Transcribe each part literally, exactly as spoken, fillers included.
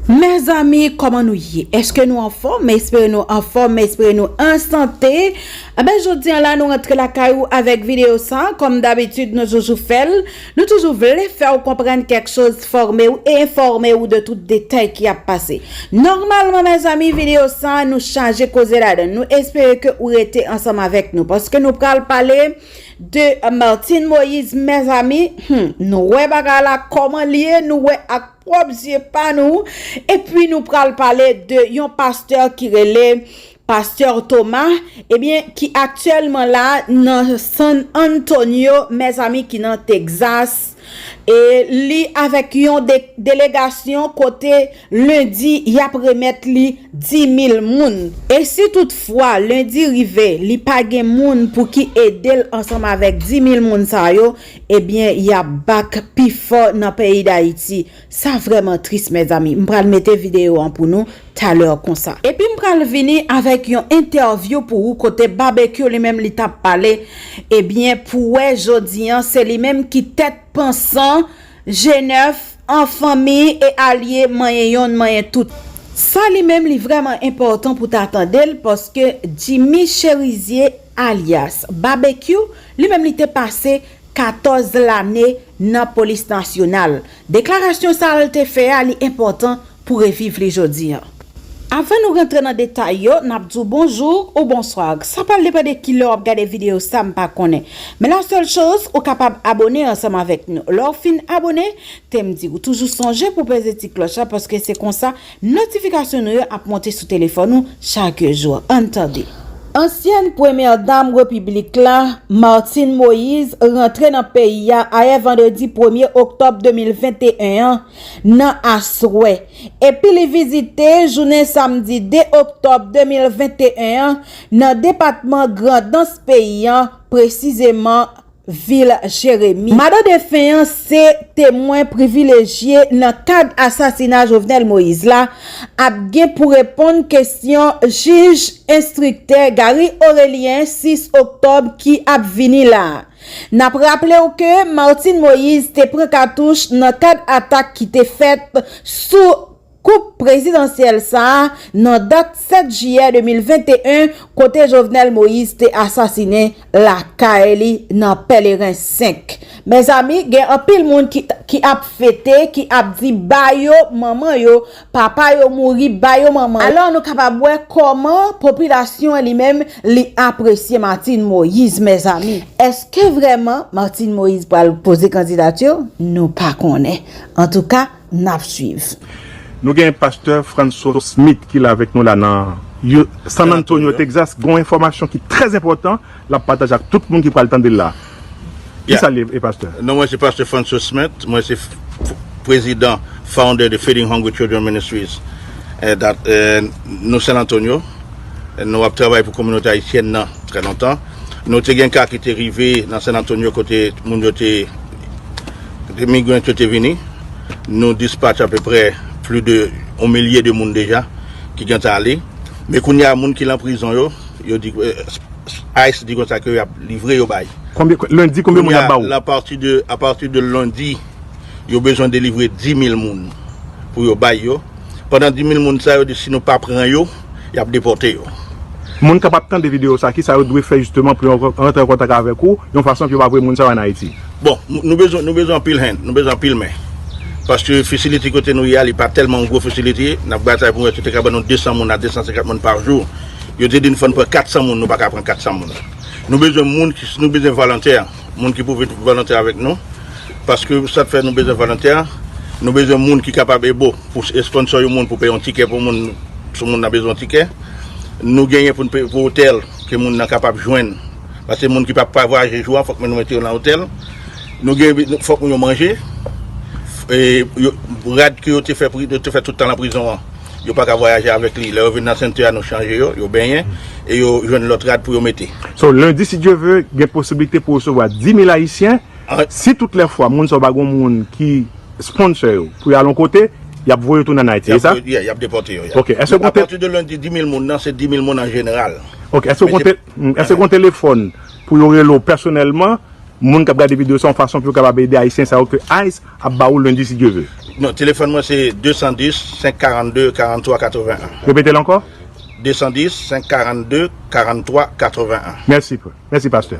Mezanmi, kòman nou ye? Èske nou anfòm? M espere nou anfòm, m espere nou an sante. Enben, jodi a la, nou rantre lakay ou avèk videyo sa. Kòm dabitid, nou toujou fè l. Nou toujou vle fè w konprann kèk choz, fòme w e enfòme w de tout detay ki ap pase. Nòmalman, mezanmi, videyo sa, nou chaje koze ladan. Nou espere ke ou rete ansanm avèk nou, paske nou pral pale de Martine Moïse, mezanmi. Hmm, nou wè bagay la kòman l ye, nou wè ak pwòp zye pa nou. Epi nou pral pale de yon pastè ki rele Pastè Thomas, ebyen, ki aktyèlman la nan San Antonio, mezanmi, ki nan Texas. E li avèk yon de-, delegasyon kote lendi y ap remèt li di mil moun. E si toutfwa lendi rive, li pa gen moun pou ki ede l ansanm avèk di mil moun sa yo, ebyen, y ap back pi fò nan peyi Dayiti. Sa vrèman tris, mezanmi. M pral mete videyo an pou nou talè konsa. Epi m pral vini avèk yon entèvyou pou ou kote Babekyou li menm li t ap pale. Ebyen, pou wè jodi an, se li menm ki tèt pansan, G nèf, an fanmi e alye, manyen yonn, manyen tout. Sa li menm li vrèman enpòtan pou ta tande l, paske Jimmy Cherizier, alyas Babekyou, li menm li te pase katòz lane nan polis nasyonal. Deklarasyon sa a l te fè a, li enpòtan pou reviv li jodi an. Avan nou rantre nan detay yo, n ap di w bonjou ou bonswa. Sa pral depann de kilè w ap gade videyo sa, m pa konnen. Men la sèl choz, ou kapab abone ansanm avèk nou. Lè w fin abone, te m di w toujou sonje pou peze ti klòch la, paske se konsa notifikasyon nou yo ap monte sou telefòn ou chak jou. Ann tande. Ansyèn premyè dam repiblik la, Martine Moïse, rantre nan peyi a ayè vandredi premye oktòb de mil venteyen an, nan aswè. Epi li vizite jounen samdi de oktòb de mil venteyen an nan depatman Grandans peyi an, presizeman vil Jeremi. Madan defen an se temwen privilejye nan kad asasina Jovenel Moïse la, ap gen pou reponn kesyon jij enstriktè Gary Orélien sis oktòb ki ap vini la. N ap raple w ke Martine Moïse te pran katouch nan kad atak ki te fèt sou koup prezidansyèl sa a nan dat sèt jiyè de mil venteyen, kote Jovenel Moïse te asasinen lakay li nan Pèleren senk. Mezanmi, gen anpil moun ki, ki ap fete, ki ap di ba yo manman yo, papa yo mouri, ba yo manman yo. Alò, nou kapab wè kòman popilasyon an li menm, li apresye Martine Moïse, mezanmi. Èske vrèman Martine Moïse pral poze kandidati? Nou pa konnen. Antouka, n ap swiv. Nou gen pastè Franco Smith ki la avèk nou la nan Yu-, San Antonio, Texas. Gon enfòmasyon ki trè enpòtan, l ap pataje ak tout moun ki pral tande l la. Ki sa l ye, e pastè? Non, mwen se pastè Franco Smith. Mwen se f-, f-, prezidan, founder de Feeding Hungry Children Ministries, eh, dat, eh, nou San Antonio. Eh, nou ap travay pou kominote ayisyèn nan trè lontan. Nou te gen ka ki te rive nan San Antonio kote moun yo te, te migran yo te vini. Nou dispatch apeprè plis de yon milye de moun deja ki gentan ale. Men kounye a, moun ki lan prizon yo, yo di, eh, ICE di konsa ke y ap livre yo bay. Konbyen, lendi, konbyen moun y ap ba ou? Kounye a, apati de, apati de lendi, yo bezwen delivre di mil moun pou yo bay yo. Pandan di mil moun sa yo di si nou pa pran yo, y ap depòte yo. Moun k ap tande videyo sa, kisa yo dwe fè jisteman pou yo rantre an kontak avèk ou, yon fason pou yo pa voye moun sa yo ann Ayiti? Bon, nou, nou bezwen, nou bezwen anpil hand, nou bezwen anpil men. Paske fasilite kote nou ye a, li pa tèlman yon gwo fasilite. N ap batay pou mwen, yo te ka ban nou de san moun a de san senkant moun pa jou. Yo te di n fò n pran kat san moun, nou pa ka pran kat san moun. Nou bezwen moun ki, nou bezwen volontè, moun ki pou vin volontè avèk nou. Paske sa k fè nou bezwen volontè, nou bezwen moun ki kapab ebo pou sponsor yon moun, pou peye yon tikè pou moun, si moun nan bezwen yon tikè. Nou genyen pou n peye pou otèl ke moun nan kapab jwenn. Paske moun ki pa, pa vwayaje jou a, fòk nou mete yo nan otèl. Nou gen, fòk moun yo manje. E, yo, rad ke yo te fè pri-, yo te fè tout tan nan prizon an, yo pa ka vwayaje avèk li. Lè yo vin nan sentè a, nou chanje yo, yo benyen, e yo jwenn lòt rad pou yo mete. So, lendi, si Dye ve, gen posiblite pou resevwa di mil Ayisyen. Si tout lè fwa moun sa yo pa gen moun ki sponsor yo pou y al yon kote, y ap voye yo tounen ann Ayiti, se sa? Y ap, yeah, y ap depòte yo, yeah. Ok, èske w konte... Apati de lendi, di mil moun nan, se di mil moun an jeneral. Ok, èske w konte, èske w konte telefòn pou yo rele w pèsonèlman, moun k ap gade videyo sa, yon fason pou yo kapab ede Ayisyen sa yo ke ICE ap ba ou lendi, si Dye ve? Non, telefòn mwen se de san dis, senk karannde, karannde twa, katrevenn. Repete l ankò. De san dis, senk karannde, karannde twa, katrevenn. Mèsi, mèsi, pastè.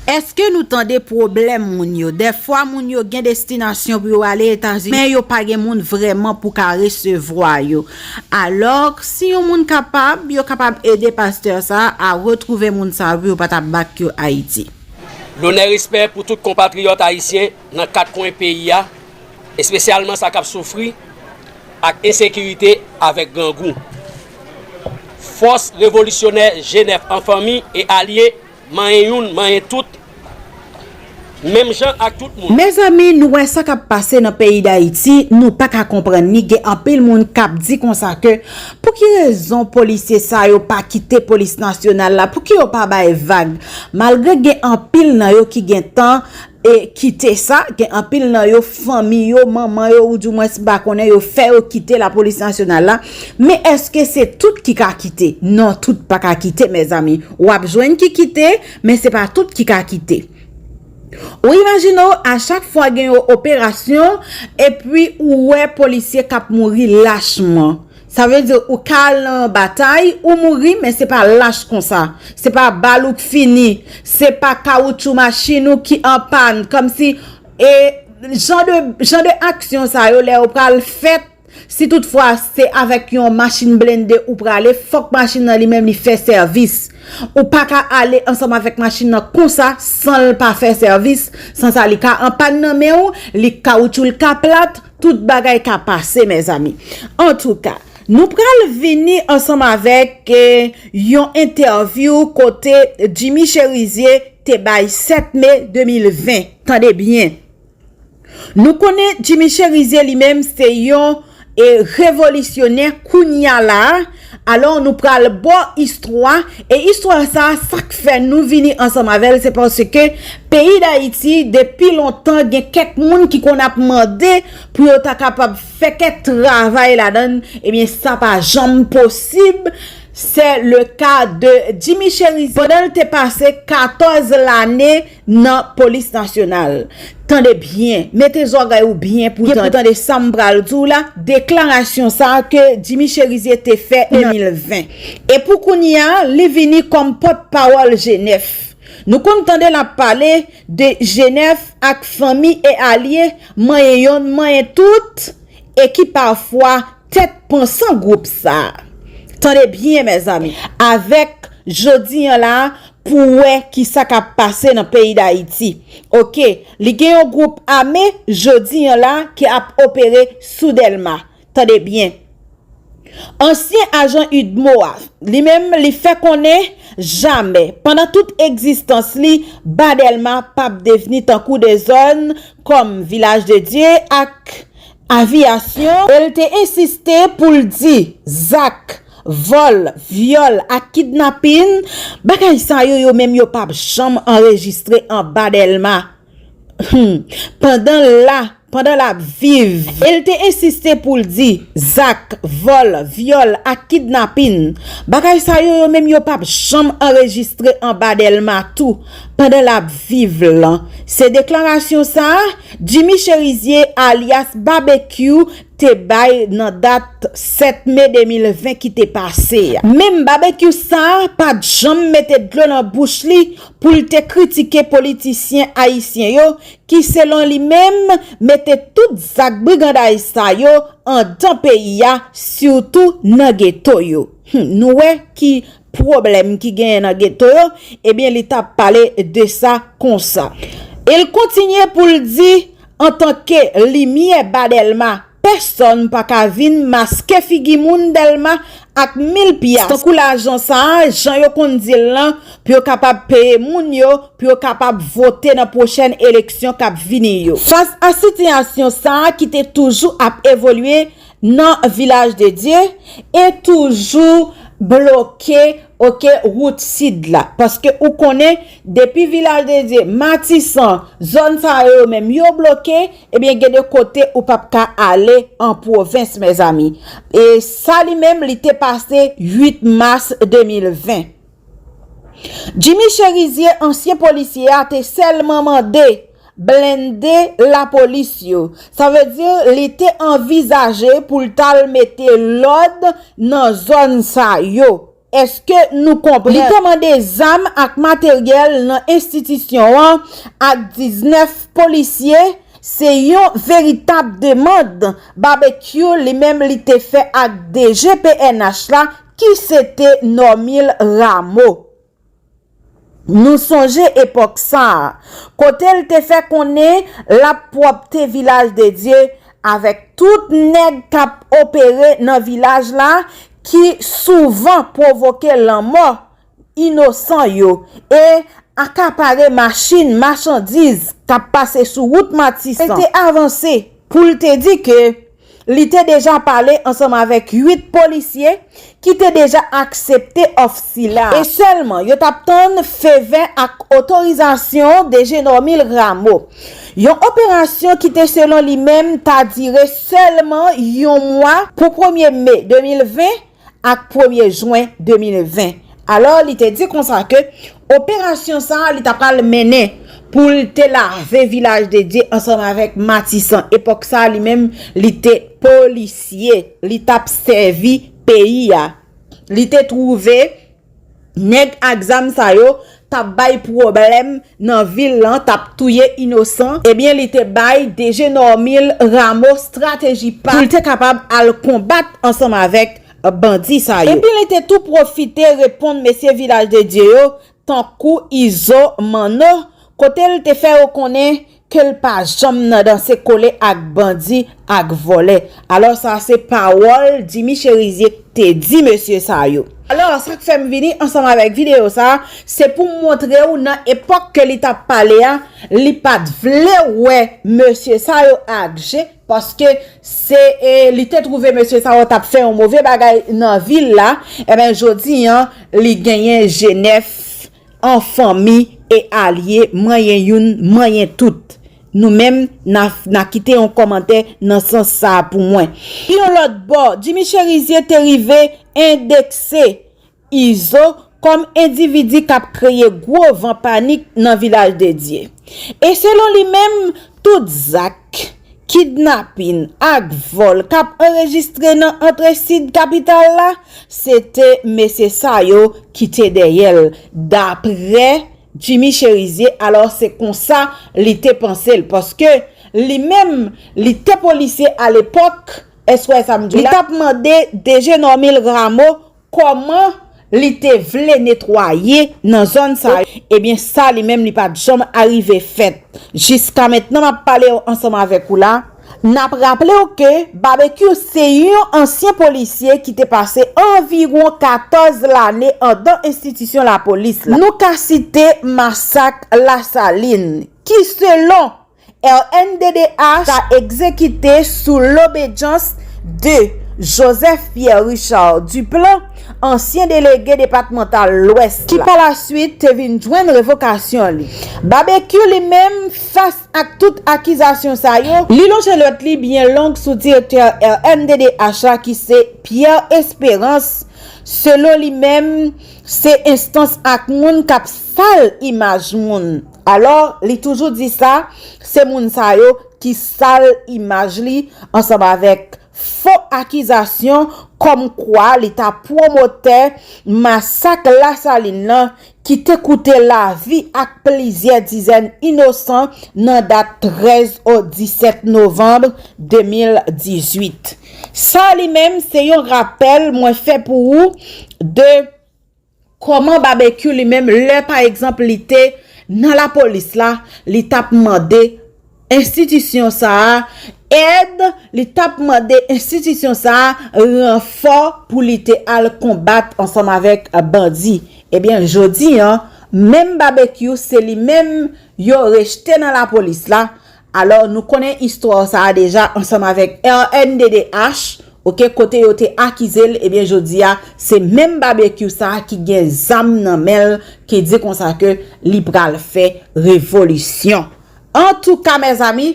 Èske nou tande pwoblèm moun yo? Dèfwa moun yo gen destinasyon pou yo ale Etazini, men yo pa gen moun vrèman pou ka resevwa yo. Alò, si yon moun kapab, yo kapab ede pastè sa a retwouve moun sa yo pou yo pa ta bak yo Ayiti. Lonè, respè pou tout konpatriyòt ayisyen nan kat kwen peyi a, espesyalman sa k ap soufri ak ensekirite avèk grangou. Fòs revolisyonè G nèf an fanmi e alye, manyen youn, manyen tout, menm jan ak tout moun. Mezanmi, nou wè sa k ap pase nan peyi Dayiti, nou pa ka konprann li. Gen anpil moun k ap di konsa ke pou ki rezon polisye sa yo pa kite polis nasyonal la, pou ki yo pa bay vag? Malgre gen anpil nan yo ki gen tan e kite sa, gen anpil nan yo, fanmi yo, manman yo, ou dimwens m pa konnen, yo fè yo kite lapolis nasyonal la. Men èske se tout ki ka kite? Non, tout pa ka kite, mezanmi. W ap jwenn ki kite, men se pa tout ki ka kite. Ou imajine w, a chak fwa gen yon operasyon, epi ou wè polisye k ap mouri lachman. Sa vle di ou ka al nan yon batay, ou mouri, men se pa lach konsa. Se pa bal ou k fini, se pa kawoutchou machin ou ki an pàn, kòmsi, e, jan de, jan de aksyon sa yo, lè yo pral fèt, si toutfwa se avèk yon machin blende ou prale, fòk machin nan li menm li fè sèvis. Ou pa ka ale ansanm avèk machin nan konsa san l pa fè sèvis, san sa li ka an pàn nan men w, li kawoutchou l ka plat, tout bagay ka pase, mezanmi. Antouka, nou pral vini ansanm avèk, eh, yon entèvyou kote Jimmy Chérizier te bay sèt me de mil ven. Tande byen. Nou konnen Jimmy Chérizier li menm se yon, eh, revolisyonè kounye a la a. Alò, nou pral ba w istwa, e istwa sa a, sa k fè nou vini ansanm avè l, se paske peyi Dayiti, depi lontan, gen kèk moun ki konn ap mande pou yo ta kapab fè kèk travay ladan l, ebyen, sa pa janm posib. C'est le cas de Jimmy Chérizier. Pandan l te pase katòz lane nan polis nasyonal. Tande byen, mete zòrèy ou byen pou tande, pou tande sa m pral di w la, deklarasyon sa a ke Jimmy Chérizier te fè de mil ven. E pou kounye a, li vini kòm pòtpawòl G nèf. Nou konn tande l ap pale de G nèf ak fanmi e alye, manyen yonn, manyen tout, e ki pafwa tèt pansan gwoup sa a. Tande byen, mezanmi, avèk jodi an la a, pou wè kisa k ap pase nan peyi Dayiti. Oke, li gen yon gwoup ame jodi an la ki ap opere sou Dèlma. Tande byen. Ansyen ajan UDMO a, li menm, li fè konnen jamè, pandan tout egzistans li, Ba Dèlma p ap devni tankou de zòn kòm Vilaj de Dye ak Aviyasyon, e l te ensiste pou l di zak vòl, vyòl ak kidnapin, bagay sa yo, yo menm yo p ap janm anrejistre anba Dèlma. Hmm. Pandan l la, pandan l ap viv. E l te ensiste pou l di zak vòl, vyòl ak kidnapin, bagay sa yo, yo menm yo p ap janm anrejistre anba Dèlma tou, pandan l ap viv lan. Se deklarasyon sa a, Jimmy Chérizier, alyas Babekyou, te bay nan dat sèt me de mil ven ki te pase a. Menm Babekyou sa a pa t janm mete dlo nan bouch li pou l te kritike politisyen ayisyen yo ki, selon li menm, mete tout zak briganday sa yo andan peyi a, sitou nan geto yo. Hmm, nou wè ki pwoblèm ki genyen nan geto yo, ebyen, li t ap pale de sa konsa. E l kontinye pou l di, antanke limyè Ba Dèlma, pèsonn pa ka vin maske figi moun Dèlma ak mil pyas, tankou lajan sa a, jan yo konn di l lan, pou yo kapab peye moun yo, pou yo kapab vote nan pwochèn eleksyon k ap vini yo. Fas a sitiyasyon sa a ki te toujou ap evolye nan Vilaj de Dye e toujou bloke, oke, wout sid la. Paske ou konnen, depi Vilaj de Dye, Matisan, zòn sa yo, yo menm yo bloke, ebyen, gen de kote ou p ap ka ale an pwovens, mezanmi. E sa li menm, li te pase uit mas de mil ven. Jimmy Chérizier, ansyen polisye a, te sèlman mande blende lapolis yo. Sa vle di li te anvizaje pou l t al mete lòd nan zòn sa yo. Èske nou konprann? Li te mande zam ak materyèl nan enstitisyon an ak diznèf polisye. Se yon veritab demann. Babekyou li menm li te fè ak D G P N H la ki se te Normil Rameau. Nou sonje epòk sa a, kote l te fè konnen l ap pwòpte Vilaj de Dye avèk tout nèg k ap opere nan vilaj la ki souvan pwovoke lanmò inosan yo e akapare machin machandiz k ap pase sou wout Matisan. L te avanse pou l te di ke li te deja pale ansanm avèk uit polisye ki te deja aksepte òf sila. E sèlman yo t ap tann fevè ak otorizasyon D G Normil Rameau. Yon operasyon ki te selon li menm ta dire sèlman yon mwa pou premye me de mil ven ak premye jen de mil ven. Alò, li te di konsa ke operasyon sa a, li ta pral mennen pou l te lave Vilaj de Dye ansanm avèk Matisan. Epòk sa a, li menm, li te polisye. Li t ap sèvi peyi a. Li te twouve nèg ak zam sa yo t ap bay pwoblèm nan vil lan, t ap touye inosan. Ebyen, li te bay D G Normil Rameau estrateji pa pou l te kapab al konbat ansanm avèk bandi sa yo. Epi li te tou pwofite reponn mesye Vilaj de Dye yo, tankou Izo Manno, kote l te fè yo konnen ke l pa janm nan danse kole ak bandi ak vòlè. Alò, sa se pawòl Jimmy Chérizier te di mesye sa yo. Alò, sa k fè m vini ansanm avèk videyo sa, se pou m montre w nan epòk ke li t ap pale a, li pa t vle wè mesye sa yo ak je, paske se, e, li te twouve mesye sa yo t ap fè yon move bagay nan vil la. Ebyen, jodi an, li genyen jenèf an fanmi e alye, manyen youn, manyen tout. Nou menm, n a, n a kite yon kòmantè nan sans sa a pou mwen. Yon lòt bò, Jimmy Chérizier te rive endekse Izo kòm endividi k ap kreye gwo van panik nan Vilaj de Dye. E selon li menm, tout zak kidnapin ak vòl k ap anrejistre nan antre sid kapital la, se te mesye sa yo ki te dèyè l, daprè Jimmy Chérizier. Alò, se konsa li te panse l, paske li menm, li te polisye alepòk, èske w wè sa m di w la? Li t ap mande D G Normil Rameau kòman li te vle netwaye nan zòn sa yo. Ebyen, sa li menm, li pa t janm arive fèt. Jiska mentnan, m ap pale w ansanm avèk ou la, n ap raple w ke Babekyou se yon ansyen polisye ki te pase anviwon katòz lane andan enstitisyon lapolis la. Nou ka site masak Lasalin, ki selon R N D D H ta egzekite sou lobedyans de Joseph Pierre Richard Duplan, ansyen delege depatmantal Lwès la, ki pa la swit te vin jwenn revokasyon li. Babekyou li menm, fas ak tout akizasyon sa yo, li lonje lòt li byen long sou direktè R N D D H la ki se Pierre Espérance. Selon li menm, se enstans ak moun k ap sal imaj moun. Alò, li toujou di sa, se moun sa yo ki sal imaj li ansanm avèk fo akizasyon kòmkwa li ta pwomotè masak Lasalin nan ki te koute lavi ak plizyè dizèn inosan nan dat trèz o disèt novanm de mil dizuit. Sa li menm se yon rapèl mwen fè pou ou de kòman Babekyou li menm, lè pa egzanp li te nan lapolis la, li t ap mande enstitisyon sa a èd, li t ap mande enstitisyon sa a ranfò pou li te al konbat ansanm avèk bandi. Ebyen, jodi an, menm Babekyou, se li menm yo rejte nan lapolis la. Alò, nou konnen istwa sa a deja ansanm avèk R N D D H, oke, kote yo te akize l, ebyen, jodi a, se menm Babekyou sa a ki gen zam nan men l, ki di konsa ke li pral fè revolisyon. Antouka, mezanmi,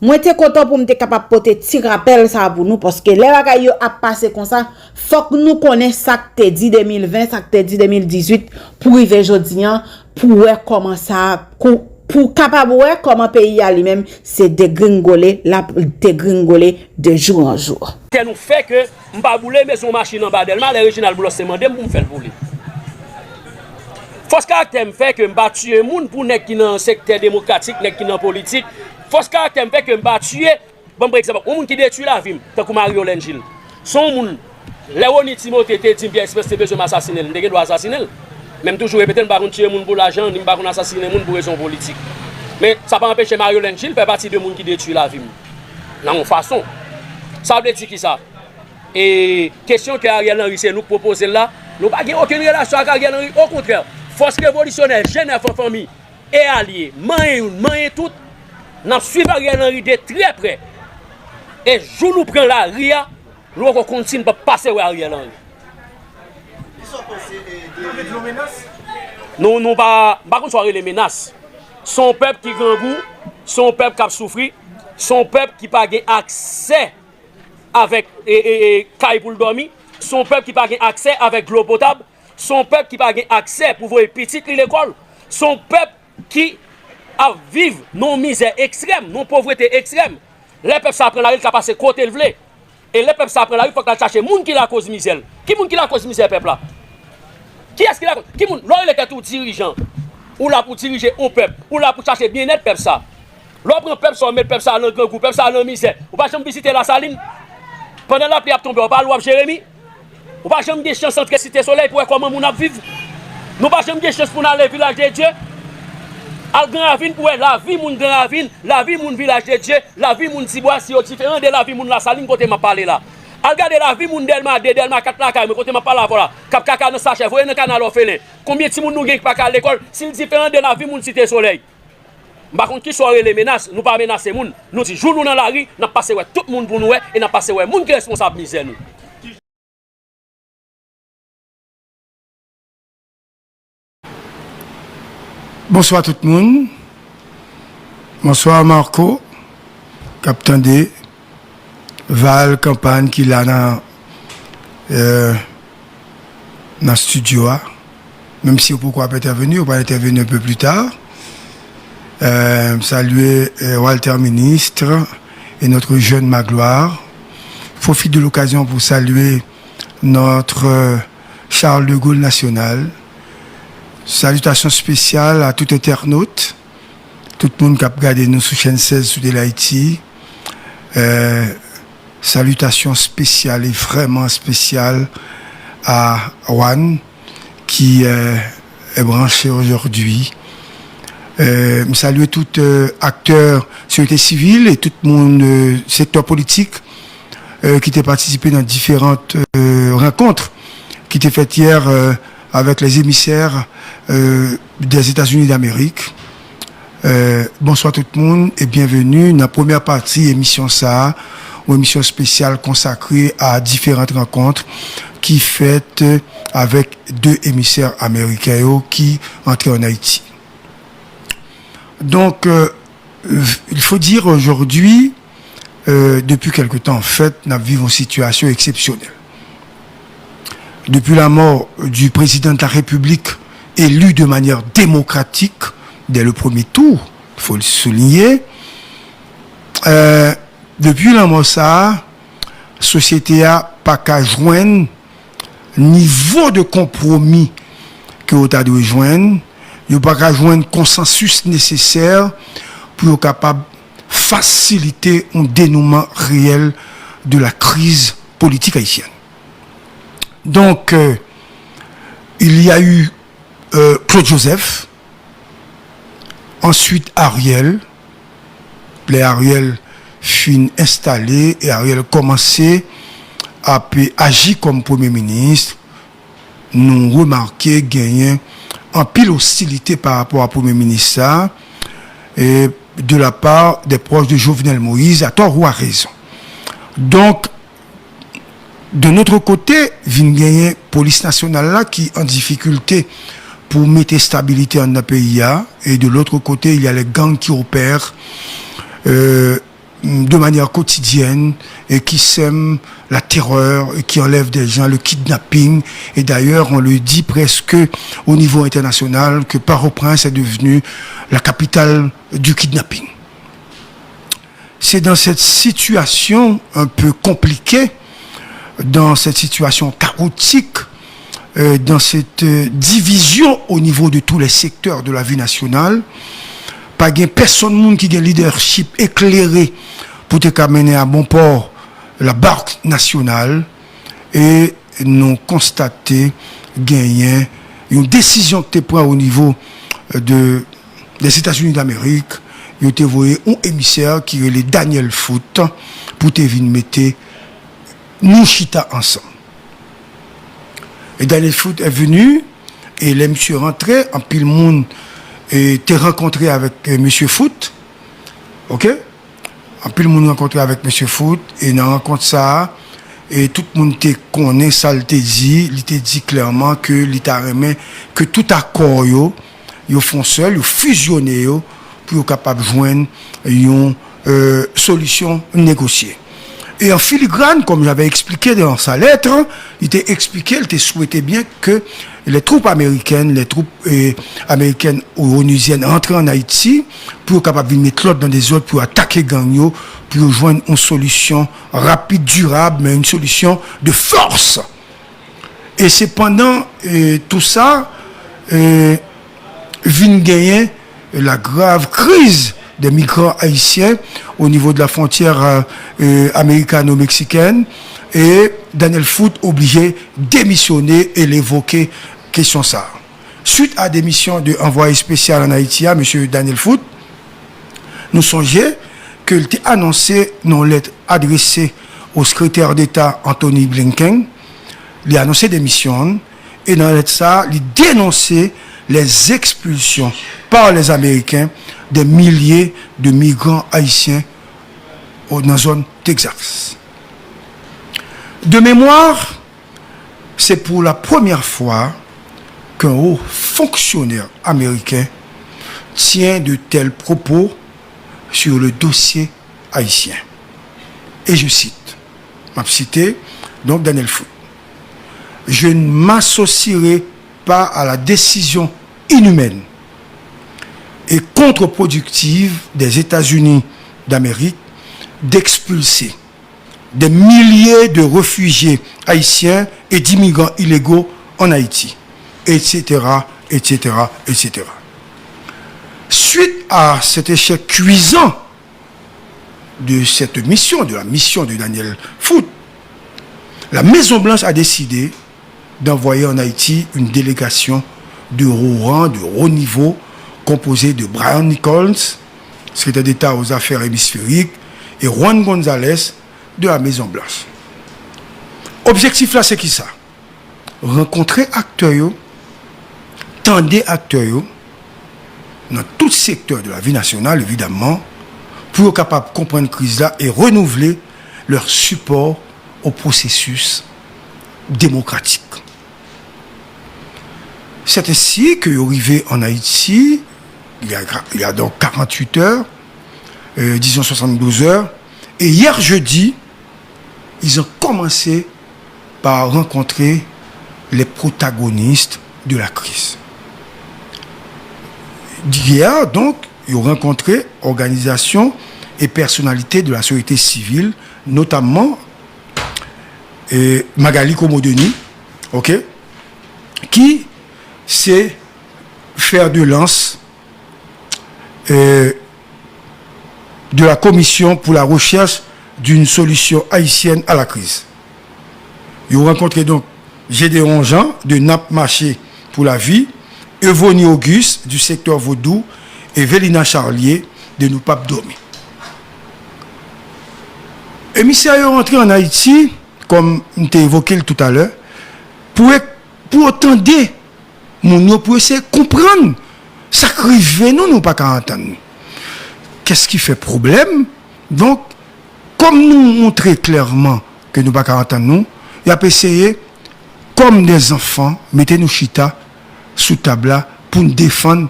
mwen te kontan pou m te kapab pote ti rapèl sa a pou nou, paske lè bagay yo ap pase konsa, fòk nou konnen sa k te di de mil ven, sa k te di de mil dizuit, pou rive jodi an, pou wè kòman sa, kou-, pou w kapab wè kòman peyi a li menm se degringole, l ap degringole de jou an jou. Tè nou fè ke m pa boule, men se yon machin anba Dèlma, lè Reginald Boulos te mande m pou m fè l boule. Fòs karaktè m fè ke m pa tiye moun pou nèg ki nan sektè demokratik, nèg ki nan politik. Fòs karaktè m fè ke m pa tiye, ban m pran egzanp, yon moun ki detwi lavi m, tankou Mario Lengil. Se yon moun, lè Rony Timothé te di m Pierre Espérance te bezwen m asasinen l, m te gen dwa asasinen l. Men m toujou repete, m pa konn tiye moun pou lajan, ni m pa konn asasinen moun pou rezon politik. Men sa pa anpeche Mario Lengil fè pati de moun ki detwi lavi m. Nan yon fason. Sa vle di kisa? E kesyon ke Ariel Henry se nou k pwopoze l la, nou pa gen okenn relasyon ak Ariel Henry, okontrè, fòs revolisyonè, G nèf an fanmi, e alye, manyen youn, manyen tout, n ap swiv Ariel Henry de trè prè. E jou nou pran lari a, nou poko konn si n p ap pase wè Ariel Henry. Nou, nou pa, m pa konn sa w rele menas. Se yon pèp ki grangou, se yon pèp k ap soufri, se yon pèp ki pa gen aksè avèk e, e, e, kay pou l dòmi, se yon pèp ki pa gen aksè avèk dlo potab, se yon pèp ki pa gen aksè pou voye pitit li lekòl, se yon pèp ki ap viv nan yon mizè ekstrèm, nan yon povrete ekstrèm. Lè pèp sa a pran lari, l ka pase kote l vle. E lè pèp sa a pran lari, fòk l al chache moun ki lakoz mizè l. Ki moun ki lakoz mizè pèp la? Kiyès ki lakoz? Ki moun? Lè w rele tèt ou dirijan, ou la pou dirije yon pèp, ou la pou chache byennèt pèp sa. Lè w pran pèp sa, w met pèp sa nan grangou, pèp sa nan mizè, ou pa janm vizite Lasalin? Pandan lapli ap tonbe, w pa al w ap Jeremi? Ou pa janm gen chans antre Site Solèy pou wè kòman moun ap viv? Nou pa janm gen chans pou n ale Vilaj de Dye? Al Gran Ravin pou wè lavi moun Gran Ravin, lavi moun Vilaj de Dye, lavi moun Tibwa, si yo diferan de lavi moun Lasalin kote m ap pale la. Al gade lavi moun Dèlma de, Dèlma kat lakay mwen kote m ap pale avè w la, k ap kaka nan sachè, voye nan kanal òfelen. Konbyen timoun nou gen ki pa ka al lekòl, si l diferan de lavi moun Site Solèy? M pa konn kisa w rele menas, nou pa menase moun. Nou di jou nou nan lari, n ap pase wè tout moun pou nou wè e n ap pase wè moun ki responsab mizè nou. Bonswa tout moun. Bonswa Marco k ap tande Val Kanpann ki la nan nan estidyo a. Menm si yo poko ap entèveni, yo pral entèveni un peu plus tard. Euh, saluer euh, Walter Ministre et notre jeune Magloire. Profite de l'occasion pour saluer notre euh, Charles de Gaulle National. Salutations spéciales à tout internaute, tout moun k ap gade nou sou chèn sèz sou Tele Ayiti. Euh, salutations spéciales et vraiment spéciales à Juan qui euh, est branché aujourd'hui. Euh, m salye tout euh, aktè sosyete sivil e tout moun euh, sektè politik euh, ki te patisipe nan diferan euh, rankont ki te fèt yè euh, avèk les émissaires euh, des États-Unis d'Amérique. Euh, bonswa tout moun e byenveni nan premyè pati emisyon sa a, yon emisyon espesyal konsakre a diferan rankont ki fèt avèk de emisè ameriken yo ki antre ann Ayiti. Donc, euh, il faut dire aujourd'hui, euh, depuis quelque temps, en fait, n ap viv yon sitiyasyon eksepsyonèl. Depuis la mort du président de la République élu de manière démocratique dès le premier tour, il faut le souligner, euh, depuis la mort sa, sosyete a pa ka jwenn nivo de konpwomi ke yo ta dwe jwenn, yo pa ka jwenn konsansis nesesè pou yo kapab fasilite yon denouman reyèl de la kriz politik ayisyèn. Donc, euh, il y a eu euh, Claude Joseph, ensuite Ariel, lè Ariel fin enstale e Ariel kòmanse ap aji kòm premye minis, nou remake genyen anpil ostilite pa rapò a premye minis sa e de la part des proches de Jovenel Moïse, à tort ou à raison. Donc, de notre côté, vin genyen polis nasyonal la ki an difikilte pou mete stabilite anndan peyi a, et de l'autre côté, il y a les gangs qui opèrent euh, de manière quotidienne et qui sème la terreur et qui enlève des gens, le kidnapping. Et d'ailleurs, on le dit presque au niveau international que Port-au-Prince est devenue la capitale du kidnapping. C'est dans cette situation un peu compliquée, dans cette situation chaotique, euh, dans cette euh, division au niveau de tous les secteurs de la vie nationale, pa gen pèsonn moun ki gen leadership eklere pou te ka mennen a bon pò la barque nationale, e nou konstate genyen yon desizyon ki te pran o nivo de Lèzetazini Damerik, yo te voye yon emisè ki rele Daniel Foote pou te vin mete nou chita ansanm. E Daniel Foote est venu, e lè misye rantre, anpil moun e, te rankontre avèk e, mesye Foote. Oke? Anpil moun rankontre avèk mesye Foote, e nan rankont sa a, e tout moun te konnen sa l te di, li te di klèman ke li ta renmen ke tout akò yo, yo fè yon sèl, yo fizyone yo, pou yo kapab jwenn yon euh, solisyon negosye. Et en filigrane, comme j'avais expliqué dans sa lettre, li te eksplike, li te swete byen ke les troupes américaines, les troupes euh, américaines ou onusiennes rantre an Ayiti pou yo kapab vin met lòd nan dezòd, pou yo atake gang yo, pou yo jwenn yon solisyon rapid, dirab, men yon solisyon de fòs. E se pandan euh, tou sa, euh, vin genyen la grave crise des migrants haïtiens au niveau de la frontière euh, euh, américano-mexicaine, et Daniel Foote obligé démissionner et évoquer question ça. Suite à démission de envoyé spécial en Haïti, à M. Daniel Foote, nou sonje ke l te anonse nan yon lèt adrese au secrétaire d'État Antony Blinken, li anonse demisyon l, e nan lèt sa a, li denonse les expulsions par les Américains des milliers de migrants haïtiens nan zòn Texas. De mémoire, c'est pour la première fois qu'un haut fonctionnaire américain tient de tels propos sur le dossier haïtien. Et je cite, m'a cité donc Daniel Foote, je ne m'associerai pas à la décision inhumaine et contre-productive des États-Unis d'Amérique d'expulser des milliers de réfugiés haïtiens et d'immigrants illégaux en Haïti, et cetera, et cetera, et cetera. Suite à cet échec cuisant de cette mission, de la mission de Daniel Foote, la Maison Blanche a décidé d'envoyer en Haïti une délégation de haut rang, de haut niveau, composée de Brian Nichols, secrétaire d'État aux affaires hémisphériques, et Juan Gonzalez de la Maison Blanche. Objektif la se ki sa? Rankontre aktè yo, tande aktè yo nan tout sektè de la vie nationale évidemment, pou yo kapab konprann kriz la e renouvle leur support au processus démocratique. C'est ainsi que yo rive en Haïti, il y a, il y a donc quarante-huit heures, euh, disons soixante-douze heures, et hier jeudi, ils ont commencé par rencontrer les protagonistes de la crise. Hier, donc, ils ont rencontré organisations et personnalités de la société civile, notamment euh, Magali Komo Denis, ok, ki se fè de lans euh, de la Commission pour la recherche d'une solution haïtienne à la crise. Yo rankontre donk Gédéon Jean de N A P Mache pou Lavi, Evony Auguste du Sektè Vodou e Velina Charlier de Nou Pap Dòmi. Emisè yo rantre an Ayiti, kòm m te evoke l toutalè, pou pou yo tande moun yo, pou yo eseye konprann sa k rive nou, nou pa ka antann nou. Kès ki fè pwoblèm? Donk, kòm nou montre klèman ke nou pa ka antann nou, y ap eseye, kòm dè zanfan, mete nou chita sou tab la pou n defann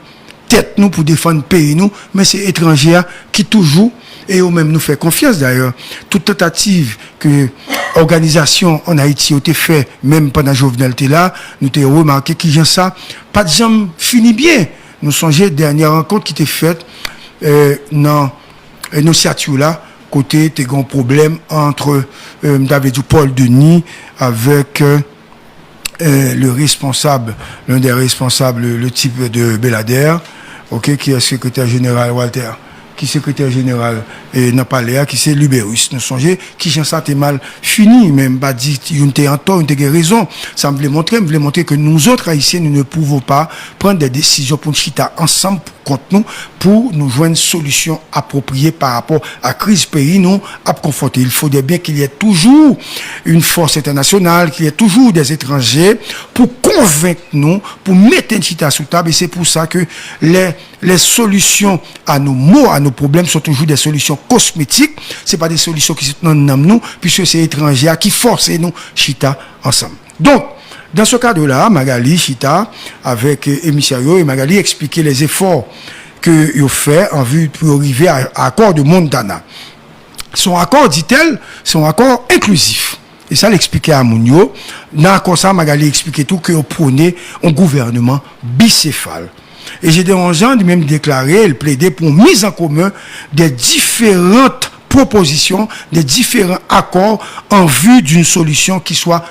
tèt nou, pou defann peyi nou, men se etranje a ki toujou e yo menm nou fè konfyans dayè, tout tantativ ke òganizasyon ann Ayiti yo te fè, menm pandan Jovenel te la, nou te remake kijan sa pa t janm fini byen. Nou sonje dènyè rankont ki te fèt, eh, nan Annonciatiu la, kote te gen yon pwoblèm ant, eh, m ta vle di Paul Denis avèk, eh, eh, le responsable, l'un des responsables, le type de Bellader, ok, ki est secrétaire général, Walter, ki sekretè jeneral, eh, nan palè a, ki se Luberice. Nou sonje kijan sa te mal fini, men m pa di youn te antò, youn te gen rezon. Sa m vle montre, m vle montre ke nous autres Haïtiens, nous ne pouvons pas prendre des décisions pou n chita ansanm pou kont nou, pou nou jwenn solisyon apwopriye pa rapò a kriz peyi nou ap konfwonte. Il faudrait bien qu'il y ait toujours une force internationale, qu'il y ait toujours des étrangers pou konvenk nou, pou mete n chita sou tab, e se pou sa ke les, les solutions à nos maux, à nos problèmes sont toujours des solutions cosmétiques, se pa de solisyon ki sot nan nanm nou, piske se etranje a ki fòse nou chita ansanm. Donk, dans ce cadre-là, Magali chita avèk, eh, emisè yo, e Magali eksplike les efforts ke yo fè an vi pou yo rive a, a akò de Montana. Se yon akò, dit-elle, se yon akò enklizif. E sa l eksplike a moun yo. Nan akò sa, Magali eksplike tou ke yo pwone yon gouvènman bisefal. E Gédéon Jean, li menm, deklare, l plede pou yon mise en commun des différentes propositions, des différents accords en vue d'une solution qui soit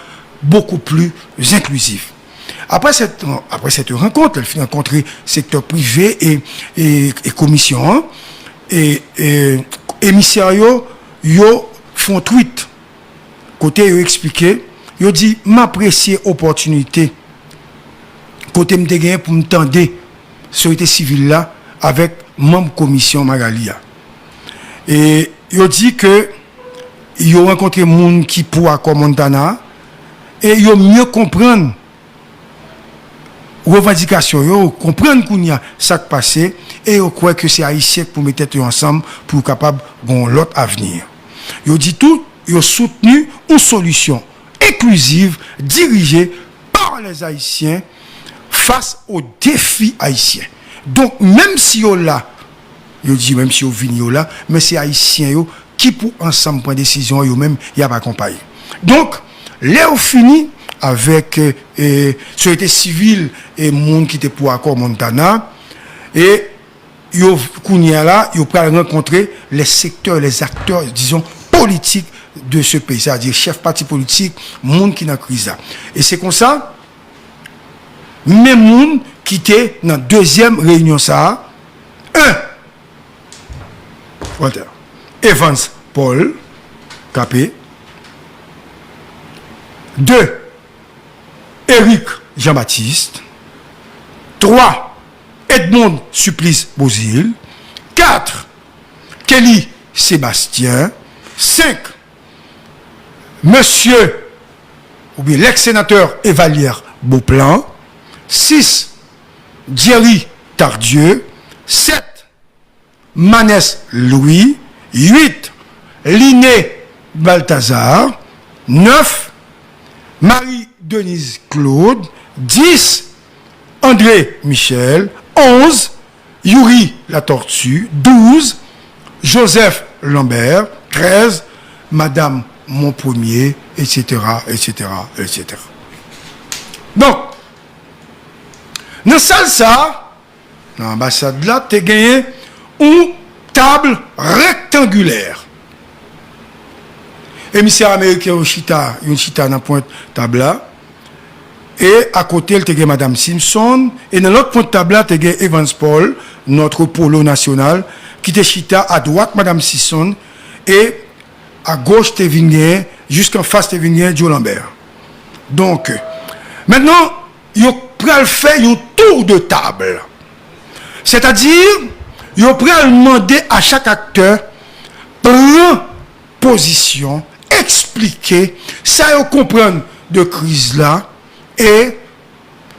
beaucoup plus inclusive. Après cette, après cette rencontre, elle fin rencontré secteur privé et, et, et commission, hein, et, et émissaires yo, yo font tweet. Kote yo eksplike, yo di, "M apresye opòtinite kote m te genyen pou m tande sosyete sivil la avèk manm komisyon Magali a." E yo di ke yo rankontre moun ki pou akò Montana e yo mye konprann revandikasyon yo, yo konprann kounye a sa k pase, e yo kwè ke se Ayisyen k pou met tèt yo ansanm pou yo kapab gen yon lòt avni. Yo di tou, yo soutni yon solisyon enkliziv dirije pa les Ayisyen fas o defi ayisyen. Donk, menm si yo la, yo di menm si yo vini yo la, men se Ayisyen yo ki pou ansanm pran desizyon an, yo menm y ap akonpaye. Donk, lè yo fini avèk, eh, eh, sosyete sivil e moun ki te pou akò Montana, e yo, kounye a la, yo pral rankontre les secteurs, les acteurs, disons, politiques de ce pays, c'est-à-dire chèf pati politik, moun ki nan kriz la. E se konsa, men moun ki te nan dezyèm reyinyon sa a, en, Walter, Evans Paul Capet, de, Eric Jean-Baptiste, twa, Edmonde Supplice Beauzile, kat, Kelly Sébastien, senk, Mesye oubyen lèks senatè Evalière Beauplan, sis, Jerry Tardieu, sèt, Manès Louis, uit, Liné Balthazar, nèf, Marie Denise Claude, dis, André Michel, onz, Youri Latortue, douz, Joseph Lambert, trèz, Madame Monpremier, et cetera, et cetera, et cetera. Donk, nan sal sa a, nan anbasad la, te genyen yon tab rektangilè. Emisè ameriken yo chita, youn chita nan pwent tab la, e akote l te gen Madam Simpson, e nan lòt pwent tab la te gen Evans Paul, notre polo national, ki te chita adwat Madam Simpson, e agoch te vin gen, jis anfas te vin gen Joe Lambert. Donk, mentnan, yo pral fè yon tour de table. Sètadi, yo pral mande a chak aktè pran pozisyon, eksplike sa yo konprann de kriz la e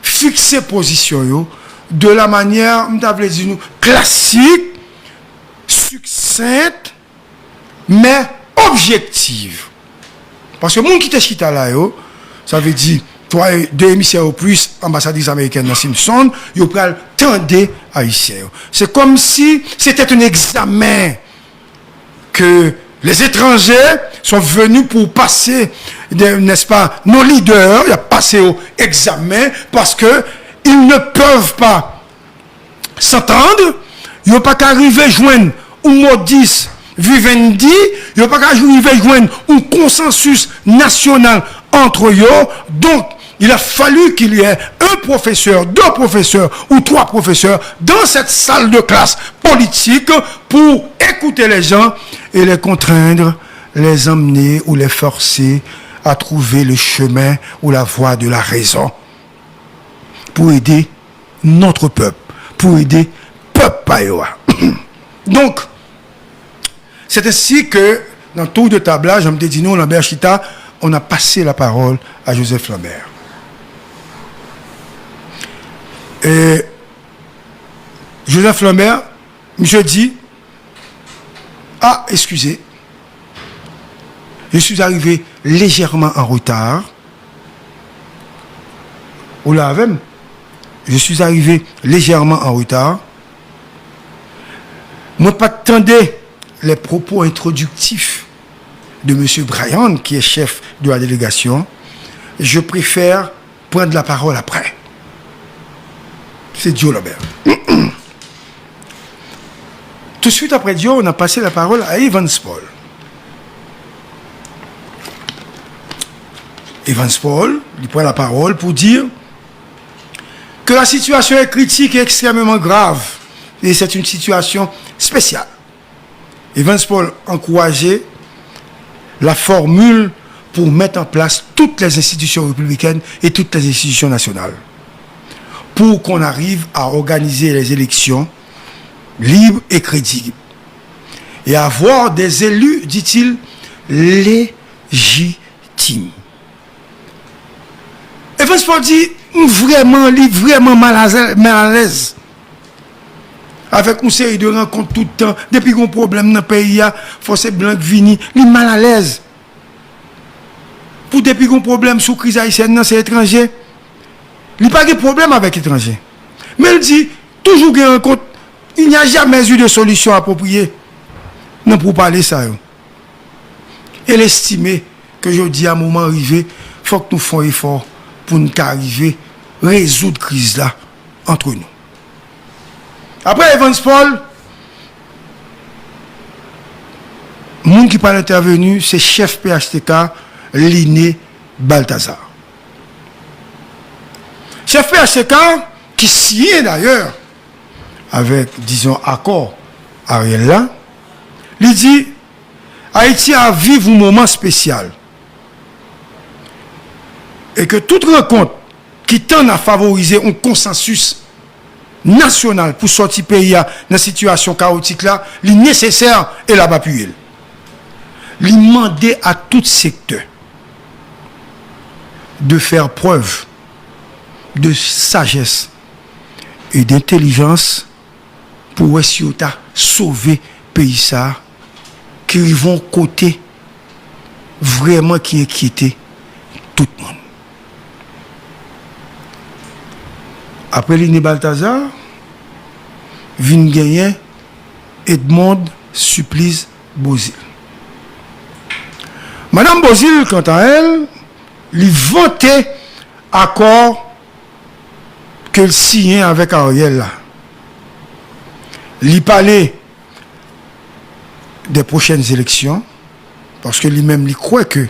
fikse pozisyon yo de la manyè, m ta vle di nou, klasik, siksent, men objektif. Paske moun ki te chita la yo, sa vle di, twa, de emisè yo plis anbasadris amerikèn nan Simpson, yo pral tande Ayisyen yo. Se kòmsi se te yon egzamen que les étrangers sont venus pour passer, n'est-ce pas, nos leaders, y ap pase yo egzamen, parce que ils ne peuvent pas s'entendre, yo pa ka rive jwenn un modus vivendi, yo pa ka rive jwenn un consensus national entre yo. Donc, il a fallu qu'il y ait un professeur, deux professeurs ou trois professeurs dans cette salle de classe politique pour écouter les gens et les contraindre, les emmener ou les forcer à trouver le chemin ou la voie de la raison pour aider notre peuple, pour aider pèp pa yo a. Donc, c'est ainsi que, dans tour de table là, jan m te di nou, Lambert chita, on a passé la parole à Joseph Lambert. Et Joseph Lambert, monsieur dit, ah, excusez, je suis arrivé légèrement en retard. Ou la avè m? Je suis arrivé légèrement en retard. Mwen pa t tande les propos introductifs de monsieur Brian, qui est chef de la délégation. Je préfère prendre la parole après. C'est Joe Lambert. Tout de suite après Joe, on a passé la parole à Evans Paul. Evans Paul, il prend la parole pour dire que la situation est critique et extrêmement grave. Et c'est une situation spéciale. Evans Paul encourageait la formule pour mettre en place toutes les institutions républicaines et toutes les institutions nationales pour qu'on arrive à organiser les élections libres et crédibles et avoir des élus, dit-il, légitimes. Evans Paul di, m vrèman, li vrèman malalèz avèk yon seri de rankont tout tan. Depi gon pwoblèm nan peyi a, fò se blan k vini. Li malalèz. Pou depi gon pwoblèm sou kriz ayisyèn nan, se etranje. Li pa gen pwoblèm avèk etranje. Men l di, toujou gen rankont. Il n'y a jamais eu de solution appropriée nan pou pale sa yo. E l estime ke jodi a moman rive, fòk nou fè yon efò pou n ka rive rezoud kriz la antre nou. Apre Evans Paul, moun ki pral entèveni se chèf P H T K, Liné Balthazar. Chèf P H T K, ki siyen dayè avèk, dizon, akò Ariel la, li di Ayiti ap viv yon moman espesyal e ke tout rankont ki tann a favorize yon konsansis nasyonal pou sòti peyi a nan sitiyasyon kawotik la, li nesesè e l ap apiye l. Li mande a tout sektè de faire preuve de sagesse et d'intelligence pou wè si yo ta sove peyi sa a ki rive yon kote vrèman ki enkyete tout moun. Apre Liné Balthazar, vin genyen Edmonde Supplice Beauzile. Madanm Beauzile, kanta èl, li vante akò ke l siyen avèk Ariel la. Li pale de pwochèn eleksyon, paske li menm li kwè ke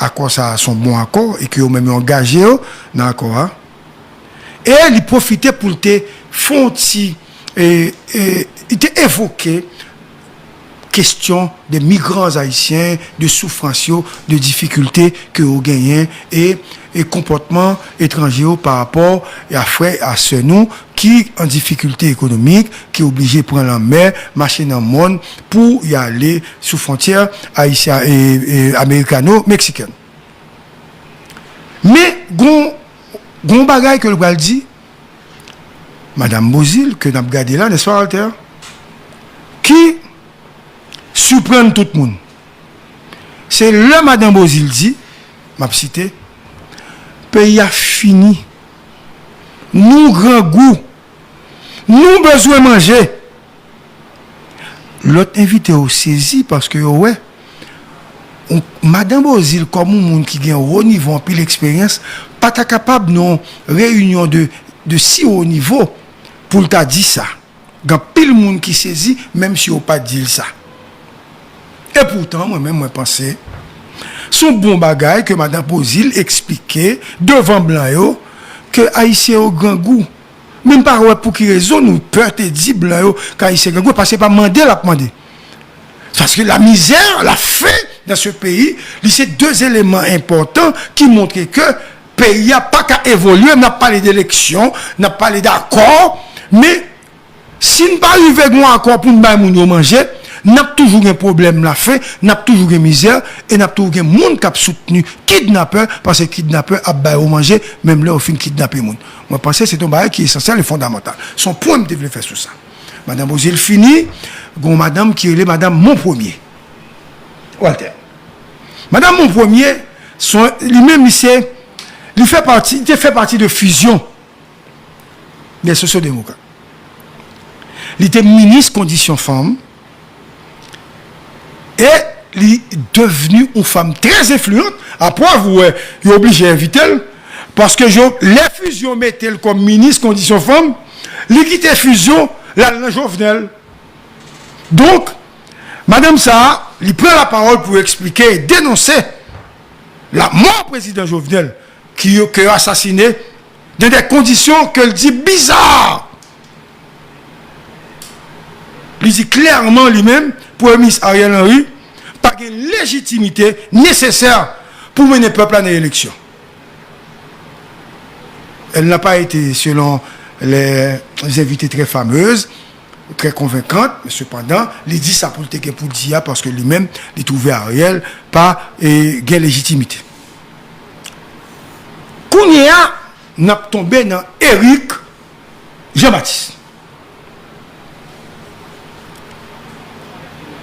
akò sa a se yon bon akò e ke yo menm yo angaje yo nan akò a. E li pwofite pou l te fè yon ti, e, e, li te evoke kestyon de migrans ayisyen, de soufrans yo, de difikilte ke yo genyen, e, e konpòtman etranje yo pa rapò a frè, a sè nou ki an difikilte ekonomik, ki oblije pran lanmè, mache nan mòn pou y ale sou fwontyè ayisyen, e, e, amerikano-meksikèn. Men, gon, gon bagay ke l pral di, Madanm Beauzile, ke n ap gade la, nèspa, Walter? Ki siprann tout moun. Se lè Madanm Beauzile di, m ap site, peyi a fini. Nou grangou. Nou bezwen manje. Lòt envite yo sezi paske yo wè yon Madan Beauzile, kòm yon moun ki gen wo nivo, anpil eksperyans, pa ta kapab nan yon reyinyon de, de si wo nivo pou l ta di sa. Gen anpil moun ki sezi, menm si yo pa t di l sa. Epoutan, mwen menm, mwen panse, se yon bon bagay ke Madan Beauzile eksplike devan blan yo ke Ayisyen yo grangou. Men m pa wè pou ki rezon nou pè te di blan yo ke Ayisyen grangou, paske se pa mande l ap mande. Paske la misère, la faim dans ce pays, li se de eleman enpòtan ki montre ke peyi a pa ka evolye. N ap pale de eleksyon, n ap pale de akò, men si n pa rive gen yon akò pou n bay moun yo manje, n ap toujou gen pwoblèm lafen, n ap toujou gen mizè, e n ap toujou gen moun k ap soutni kidnapè, paske kidnapè ap ba yo manje, menm lè yo fin kidnape moun. Mwen panse se yon bagay ki esansyèl e fondamantal. Se yon pwen m te vle fè sou sa. Madan Beauzile fini, gen yon madanm ki rele Madan Monpremier Walter. Madan Monpremier, se yon, li menm, li se, li fè pati, li te fè pati de fizyon dè sosyodemokrat. Li te minis kondisyon fanm e li devni yon fanm trè enfliyan. Aprèv, ou wè, yo oblije envite l, paske jo-, lè fizyon mete l kòm minis kondisyon fanm, li kite fizyon, l al nan Jovenel. Donk, madanm sa a, li pran lapawòl pou eksplike e denonse lanmò prezidan Jovenel ki yo, ke yo asasine dans des conditions ke l di bizarre. Li di klèman, li menm, Premye Minis Ariel Henry pa gen lejitimite nesesè pou mennen pèp la nan eleksyon. Elle n'a pas été, selon les invités, très fameuse, très convaincante, men sepandan, li di sa pou l te gen pou di a, paske li menm, li twouve Ariel pa, e, gen lejitimite. Kounye a, n ap tonbe nan Eric Jean-Baptiste.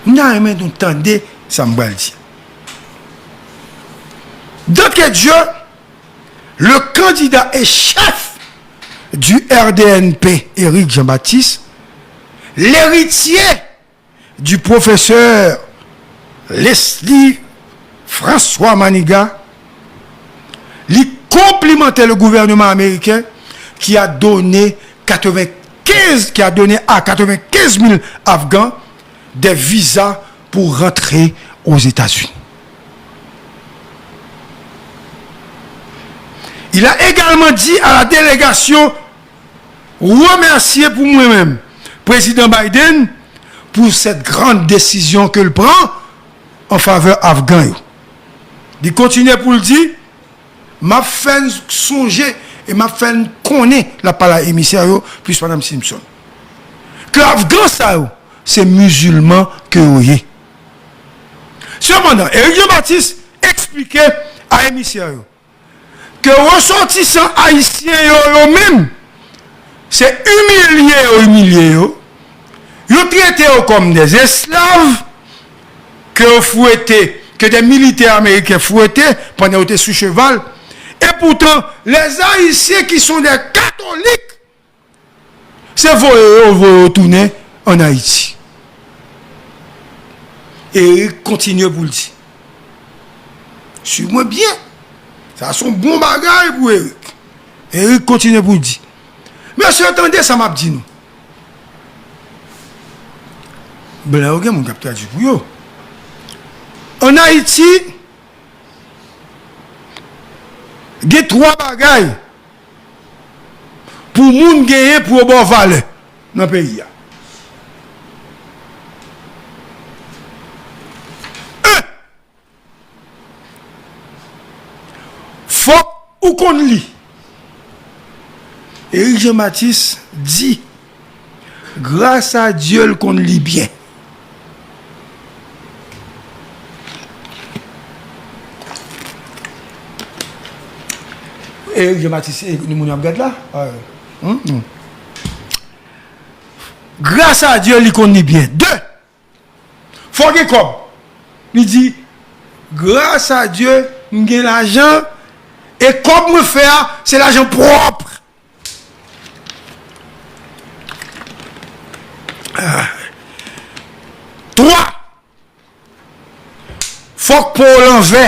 M ta renmen nou tande sa m pral di. D'entrée de jeu, le candidat et chef du R D N P, Eric Jean-Baptiste, l'héritier du professeur Leslie François Manigat, li konplimante le gouvernement américain qui a donné quatre-vingt-quinze, qui a donné à quatre-vingt-quinze mille Afghans des visas pour rentrer aux États-Unis. Il a également dit à la délégation remercier pou mwen menm Prezidan Biden pour cette grande décision que l pran en faveur Afghan yo. Li kontinye pou l di, m ap fè n sonje e m ap fè n konnen, l ap pale a emisè yo, plis Madam Simpson, ke Afghan sa yo, se mizilman ke yo ye. Sepandan, Eric Jean-Baptiste eksplike a emisè yo ke resòtisan ayisyen yo, yo menm, se imilye yo imilye yo, yo trete yo kòm des esclaves, ke yo fwete, que des militaires américains fouettés pendant yo te sou cheval. Epoutan, les Haïtiens qui sont des catholiques, se voye yo voye yo tounen ann Ayiti. Eric kontinye pou l di, swiv mwen byen, sa se yon bon bagay pou Eric. Eric kontinye pou l di, mesye, tande sa m ap di nou. Blan yo gen moun k ap tradui pou yo. Ann Ayiti, gen twa bagay pou moun genyen pou yo ba w valè nan peyi a. En, fòk ou konn li. Eric Jean-Baptiste di, gras a Dye, l konn li byen. Eric Jean-Baptiste, e, ni moun y ap gad la? A, hmm, hmm. Gras a Dye, li konn li byen. De, fò gen kòb. Li di, gras a Dye, m gen lajan, e kòb mwen fè a, se lajan pwòp. Ah. Fòk po w lanvè.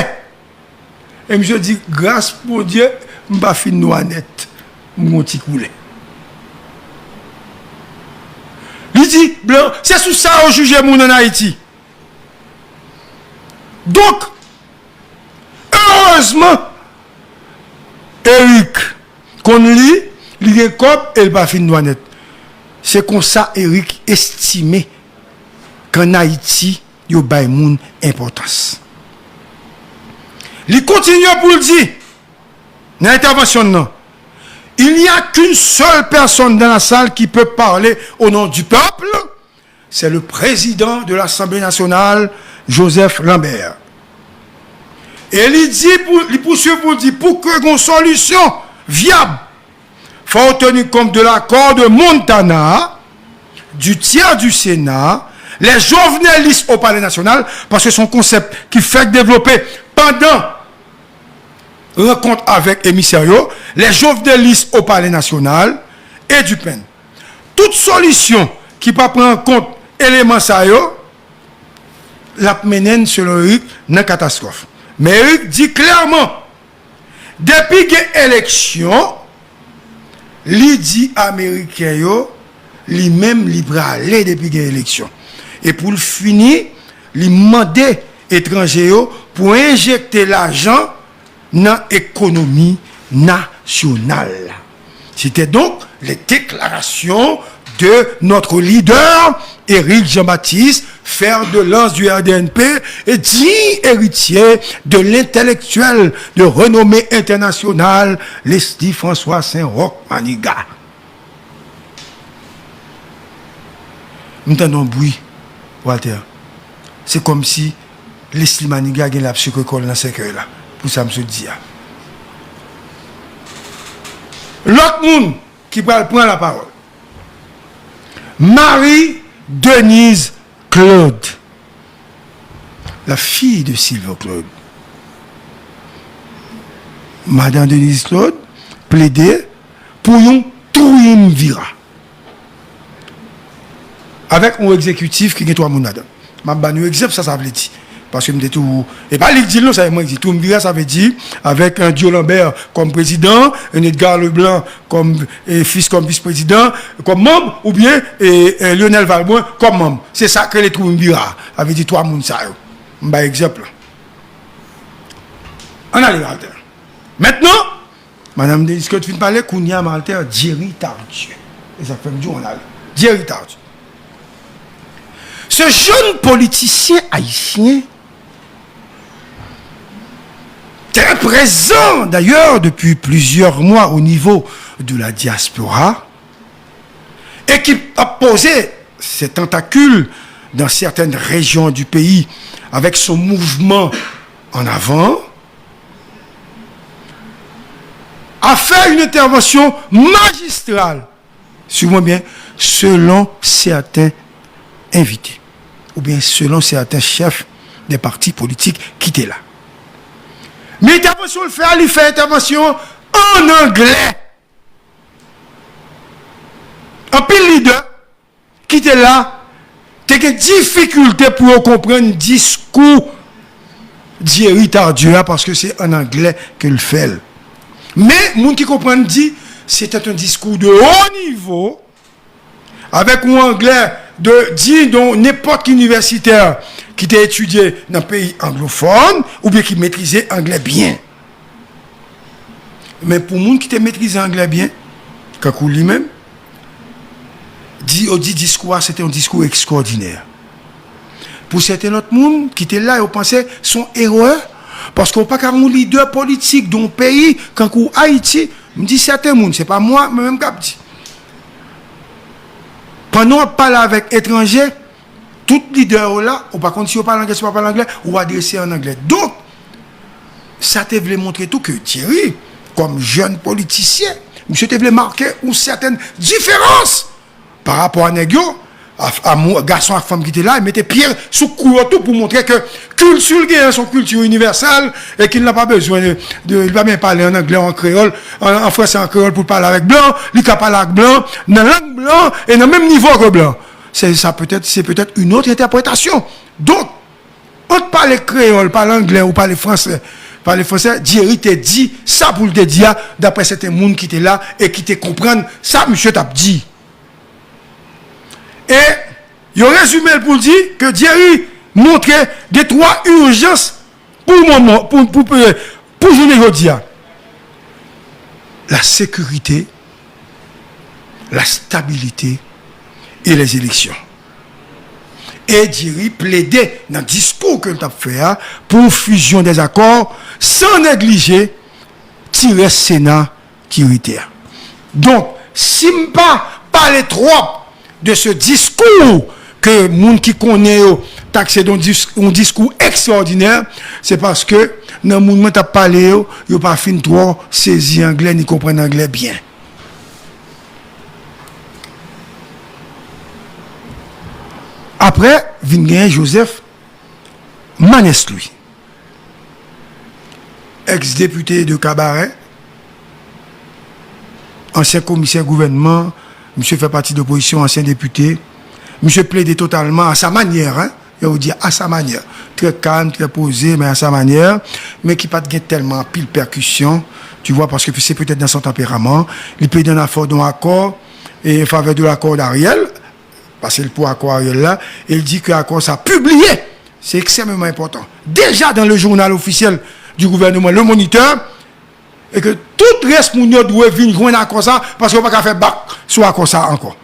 E misye di, gras Bondye, m pa fin nwa nèt. M gon ti koulè. Li di, blan, se sou sa yo jije moun ann Ayiti. Donk, erezman, Eric konn li, li gen kòb e l pa fin nwa nèt. Se konsa Eric estime k ann Ayiti, yo bay moun enpòtans. Li kontinye pou l di, nan entèvansyon l nan, il n'y a qu'une seule personne dans la salle qui peut parler au nom du peuple, c'est le président de l'Assemblée nationale, Joseph Lambert. E li di, pou, li pouswiv pou l di, pou ke gon solisyon vyab, faut tenir compte de l'accord de Montana, du tiers du Sénat, les jovenelistes au Palais national, paske se yon konsèp ki fèk devlope pandan rankont avèk emisè yo, les jovenelistes au Palais national et du pen. Tout solisyon ki pa pran an kont eleman sa yo, l ap mennen n, selon Eric, nan katastwòf. Men Eric di klèman, depi gen eleksyon, li di Ameriken yo, li menm li prale depi gen eleksyon. E pou l fini, li mande etranje yo pou enjekte lajan nan ekonomi nasyonal la. C'était donc les déclarations de notre leader, Éric Jean-Baptiste, fer de lance du R D N P et digne héritier de l'intellectuel de renommée internationale, Leslie François Saint-Roch Manigat. M tande yon bri, Walter. Se kòmsi Leslie Manigat genlè ap sekwe kò l nan sèkèy la, pou sa m sot di a. Lòt moun ki pral pran lapawòl, Marie Denise Claude, la fille de Sylvain Claude. Madan Denise Claude plede pou yon triumvirat avèk yon egzekitif ki gen twa moun ladan. M ap ba nou egzanp sa sa vle di. Paske m te tou, e pa li k di l non, sa e mwen k di. Triumvirat sa vle di avèk, eh, Dion Lambert kòm prezidan, eh, Edgar Leblanc kòm, eh, fis kòm vis prezidan, kòm manm, oubyen, eh, eh, Lionel Valbrun kòm manm. Se sa k rele triumvirat. Sa vle di twa moun sa yo. M bay egzanp la. Ann ale, Walter. Mentnan, Madan Denise Claude fin pale, kounye a Walter, Jerry Tardieu. E sa k fè m di w ann ale. Jerry Tardieu. Ce jeune politicien haïtien, très présent d'ailleurs depuis plusieurs mois au niveau de la diaspora, et qui a posé ses tentacules dans certaines régions du pays avec son mouvement en avant, a fait une intervention magistrale, suivez-moi bien, selon certains invités, oubyen selon certains chefs des partis politiques ki te la. Men entèvansyon l fè a, li fè entèvansyon an anglè. Anpil lidè ki te la te gen difikilte pou yo konprann diskou Jerry Tardieu a, paske se an anglè ke l fè l. Men, moun ki konprann di, c'était un discours de haut niveau, avec un anglais de, digne de nenpòt ki inivèsitè ki te etidye nan peyi anglofòn, oubyen ki metrize anglè byen. Men pou moun ki te metrize anglè byen, kankou li menm, di, yo di diskou a, se te yon diskou ekstwòdinè. Pou sèten lòt moun ki te la, yo panse se yon erè, paske w pa ka yon lidè politik de yon peyi kankou Ayiti, m di sèten moun, se pa mwen menm k ap di. Pandan w ap pale avèk etranje, tout lidè yo la, ou pa konn si yo pale anglè, si yo pa pale anglè, ou adrese an anglè. Donk, sa te vle montre tou ke Thierry, kòm jèn politisyen, misye te vle make yon sètèn diferans pa rapò a nèg yo, a, a mou-, gason ak fanm ki te la, e mete pye sou kou yo tou pou montre ke kilti l genyen se yon kilti inivèsèl e ke l pa bezwen de, de, li pa bezwen pale an anglè, an kreyòl, an, an fransè, an kreyòl pou l pale avèk blan, li ka pale ak blan nan lang blan e nan menm nivo ke blan. Se sa petèt, se petèt une autre interprétation. Donk, Ant pale kreyòl, pale anglè ou pale fransè, pale fransè, Jerry te di sa pou l te di a, daprè sèten moun ki te la e ki te konprann sa misye t ap di. E yo rezime l pou l di ke Jerry montre de twa ijans pou moman, pou, pou, pou, pou jounen jodi a. La sécurité, la stabilité et les élections. E Jerry plede nan diskou ke l t ap fè a pou fusion des accords san neglije ti rès Sena ki rete a. Donk, si m pa pale twòp de se diskou ke moun ki konnen yo takse de yon dis-, yon diskou ekstraòdinè, se paske nan moun mwen t ap pale yo, yo pa fin twò sezi anglè ni konprann anglè byen. Apre, vin genyen Joseph Manès Louis, ex-député de Cabaret, ansyen komisè gouvènman, misye fè pati de lopozisyon, ansyen depite. Misye plede totalman à sa manière, hein, yo di à sa manière. Très calme, très posé, mais à sa manière, men ki pa t gen tèlman anpil pèkisyon, tu vois, paske se petèt dans son tempérament. Li plede an afè de yon akò, e, en faveur de l'accord d'Ariel, paske l pou akò Ariel la, e l di ke akò sa pibliye. Se ekstrèmeman enpòtan. Deja dans le journal officiel du gouvernement, Le Moniteur, e ke tout rès moun yo dwe vin jwenn akò sa, paske yo pa ka fè bak sou akò sa ankò.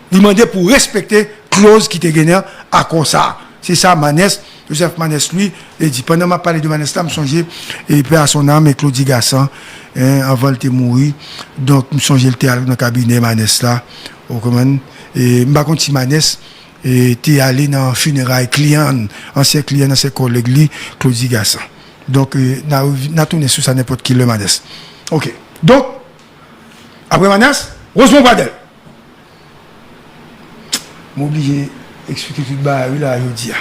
Li mande pou respekte kloz ki te gen nan akò sa. Se sa Manès, Joseph Manès Louis, li di. Pandan m ap pale de Manès la, m sonje, e, paix à son âme, e Claudy Gassant, en, anvan l te mouri. Donk, m sonje l te al nan kabinè Manès la, ou konprann? E m pa konn si Manès, e, te ale nan fineray kliyan, ansyen kliyan, ansyen kòlèg li, Claudy Gassant. Donk, e, n a rev-, n a tounen sou sa nenpòt ki lè, Manès. Oke. Donk, apre Manès, Rosemond Pradel. M oblije eksplike tout bagay wi la jodi a.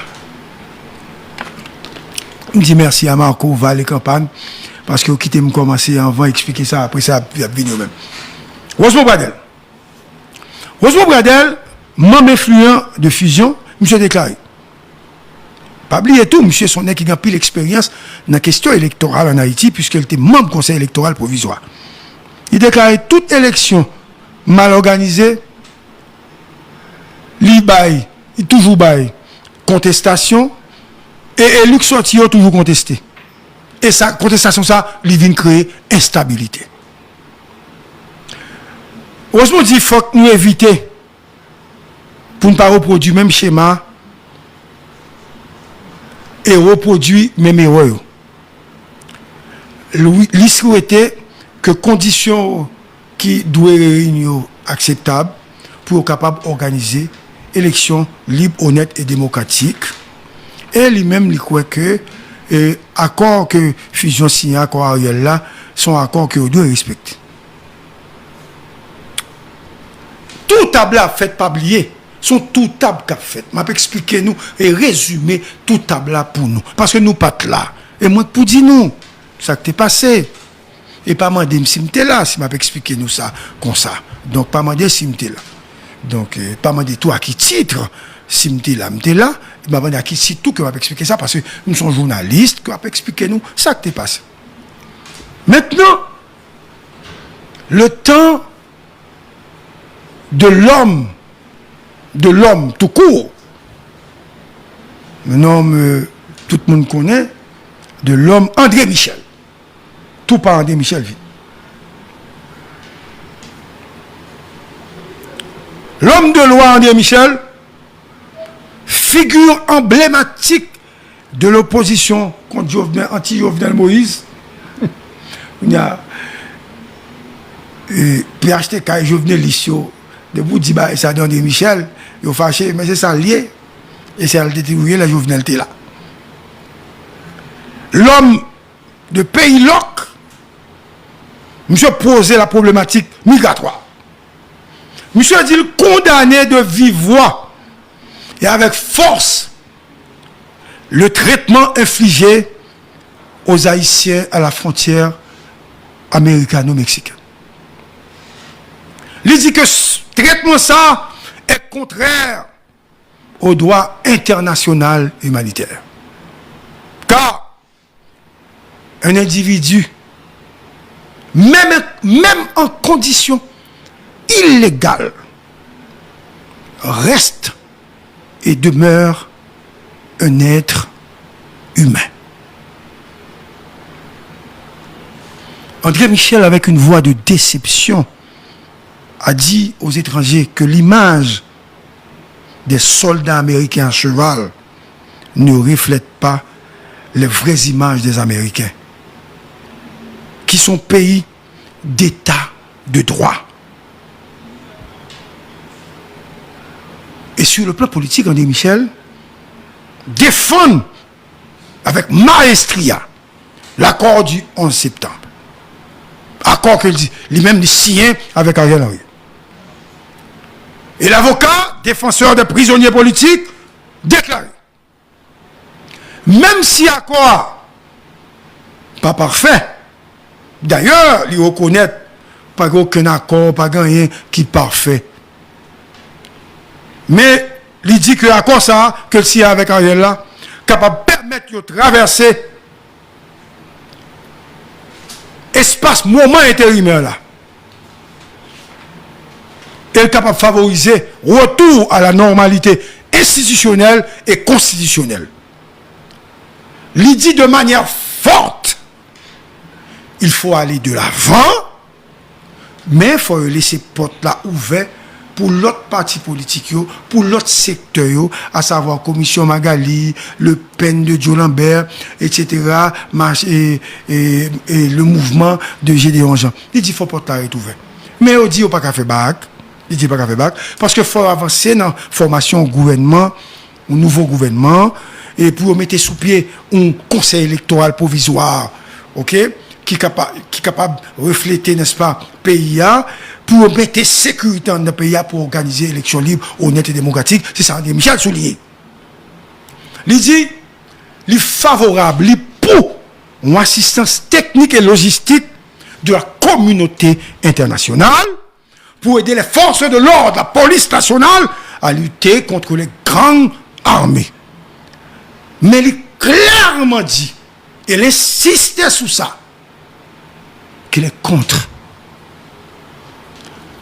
M di mèsi a Marco, Val e Kanpan, paske yo kite m kòmanse anvan eksplike sa, apre sa, y ap, y ap vini yo menm. Rosemond Pradel. Rosemond Pradel, manm enfliyan de Fusion, misye deklare. Pa bliye tou, misye se yon nèg ki gen anpil eksperyans nan kesyon elektoral ann Ayiti, piske l te manm Konsèy Elektoral Pwovizwa. Li deklare tout eleksyon mal òganize, li bay, li toujou bay kontestasyon, e eli k sòti yo toujou konteste. E sa, kontestasyon sa, li vin kreye enstabilite. Rosemond di fòk nou evite pou n pa repwodui menm chema e repwodui menm erè yo. Li, li swete ke kondisyon ki dwe reyini yo akseptab pou yo kapab òganize eleksyon lib, onèt e demokratik. E li menm, li kwè ke, e, akò ke Fusion siyen, akò Ariel la, se yon akò ke yo dwe respekte. Tou tab la ap fèt, pa bliye. Se yon tou tab k ap fèt. M ap eksplike nou e rezime tou tab la pou nou. Paske nou pa t la. E mwen k pou di nou sa k te pase. E pa mande m si m te la, si m ap eksplike nou sa konsa. Donk, pa mande si m te la. Donk, e, pa mande tou a ki tit, si m te la, m te la. E pa mande a ki tit tou ke m ap eksplike sa, paske m se yon jounalis ke ap eksplike nou sa k te pase. Maintenant, le temps de l'homme, de l'homme tout court, un homme, euh, tout moun konnen, de l'homme André Michel. Tou pa André Michel vin. L'homme de loi André Michel, figure emblématique de l'opposition kont Jovenel, anti-Jovenel Moïse. Kounye a, e, P H T K e jovenelis yo, depi w di bagay sa de André Michel, yo fache, men se sa l ye. E se sa l te toujou ye lè Jovenel te la. L'homme de peyi lòk, misye poze la problématique migratoire. Misye di l kondane de vive voix et avec force le traitement infligé aux Haïtiens à la frontière américano-mexicaine. Li di ke s-, trètman sa est contraire au droit international humanitaire. Car un individu, même, même en condition illégale, reste et demeure un être humain. André Michel, avec une voix de déception, a dit aux étrangers que l'image des soldats américains à cheval ne reflète pas les vraies images des Américains, qui sont pays d'état de droit. Et sur le plan politique, André Michel défend avec maestria l'accord du onze septembre. Accord ke li, li menm li siyen avèk Ariel Henry. Et l'avocat défenseur des prisonniers politiques déclaré, menm si akò a pa pafè, dayè, li rekonèt pa gen okenn akò, pa gen anyen ki pafè. Men, li di ke akò sa a, ke l siyen avèk Ariel la, kapab pèmèt yo travèse espas moman enterimè la. E l kapab favorize retour à la normalité institutionnelle et constitutionnelle. Li di de manière forte, il faut aller de l'avant, men fò yo lese pòt la ouvè pou lòt pati politik yo, pou lòt sektè yo, asavwa Komisyon Magalie, Le Pen de Joe Lambert, et cetera, mach-, e, e, e le mouvman de Gédéon Jean. Li di fò pòt la ret ouvè. Men yo di yo pa ka fè bak. Li di yo pa ka fè bak. Paske fò yo avanse nan fòmasyon gouvènman, yon nouvo gouvènman, e pou yo mete sou pye yon konsèy elektoral pwovizwa, oke, ki kapa-, ki kapab reflete, nèspa, peyi a, pou yo mete sekirite anndan peyi a pou òganize eleksyon lib, onèt e demokratik. Se sa André Michel souliye. Li di, li favorab, li pou yon asistans teknik e lojistik de la communauté internationale pour aider les forces de l'ordre, la police nationale, à lutter contre les gangs armés. Men li klèman di, e l ensiste sou sa, ke l est contre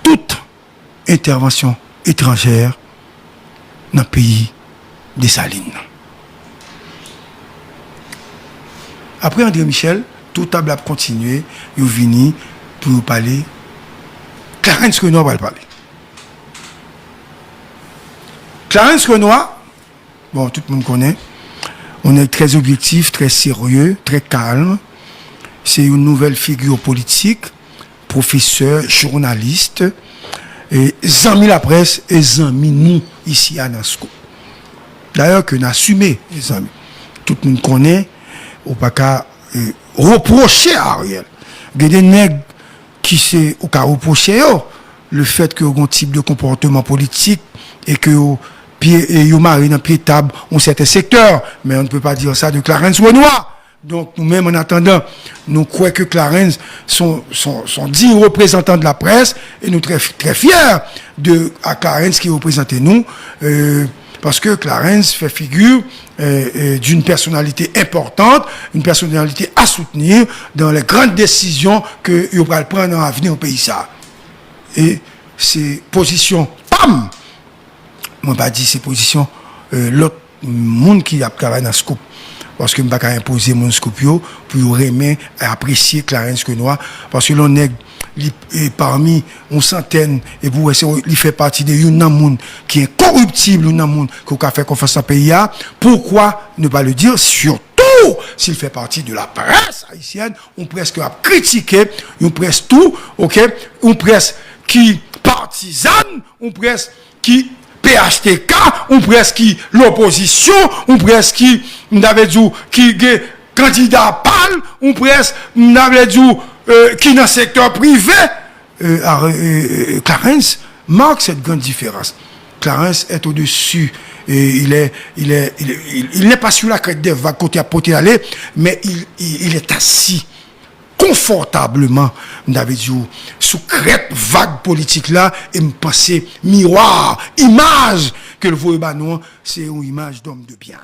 toute intervention étrangère nan peyi Desalin nan. Apre André Michel, tout tab la ap kontinye, yo vini pou yo pale. Clarens Renois pral pale. Clarens Renois, bon, tout moun konnen, yon nèg trè objektif, trè serye, trè kalm. Se yon nouvèl figi politik, pwofesè, jounalis, e zanmi laprès e zanmi nou isi a nan Scoop. Dayè ke n asime, mezanmi. Tout moun konnen, ou pa ka, e, repwoche a Ariel. Gen de nèg ki se, ou ka repwoche yo, le fèt ke yo gen yon tip de konpòteman politik e ke yo pye, e yo mare nan pye tab yon sèten sektè. Mais on ne peut pas dire ça de Clarens Renois. Donk, nou menm, an atandan, nou kwè ke Clarens son, son, son digne représentant de la presse, e nou trè, trè fyè de, a Clarens ki reprezante nou, euh, paske Clarens fè figi, euh, euh, d'une personnalité importante, une personnalité à soutenir dans les grandes décisions ke yo pral pran nan avni peyi sa. E se pozisyon pa m. Mwen pa di se pozisyon, euh, lòt moun ki ap travay nan Scoop. Paske m pa ka enpoze moun Scoop yo pou yo renmen e apresye Clarens Renois. Paske lè yon nèg, li, e, pami yon santèn, epi w wè se, li fè pati de youn nan moun ki enkoriptib, youn nan moun ke w ka fè konfyans nan peyi a, pourquoi ne pas le dire, surtout si l fè pati de la presse haïtienne, yon près ke ap kritike, yon près tou, oke, yon près ki patizàn, yon près ki P H T K, yon près ki lopozisyon, yon près ki, m ta vle di w, ki gen kandida pa l, yon près, m ta vle di w, euh, ki nan sektè prive. Euh, a, euh, euh, Clarens marque cette grande différence. Clarens est au-dessus, et il est, il est, il est, il, il n'est pas sur la crête des vagues kote y ap pote l ale, men il, il, il est assis confortablement, m ta vle di w, sou krèt vag politik la, e m panse miwa, imaj ke l voye ba nou an, se yon imaj d'homme de bien.